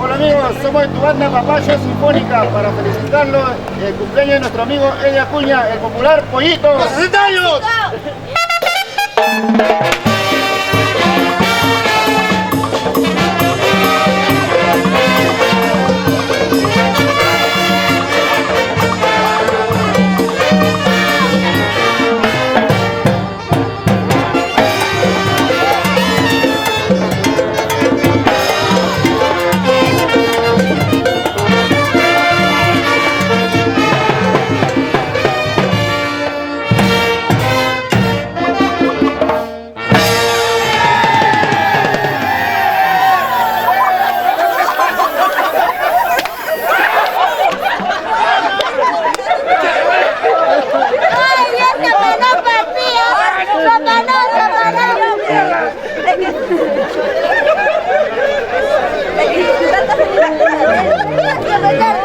Hola amigos, somos de tu banda Papayo Sinfónica para felicitarlo el cumpleaños de nuestro amigo Eddie Acuña, el popular Pollito. ¡60 años! ¡Ay, ya se paró, papi! ¡Se paró, se paró!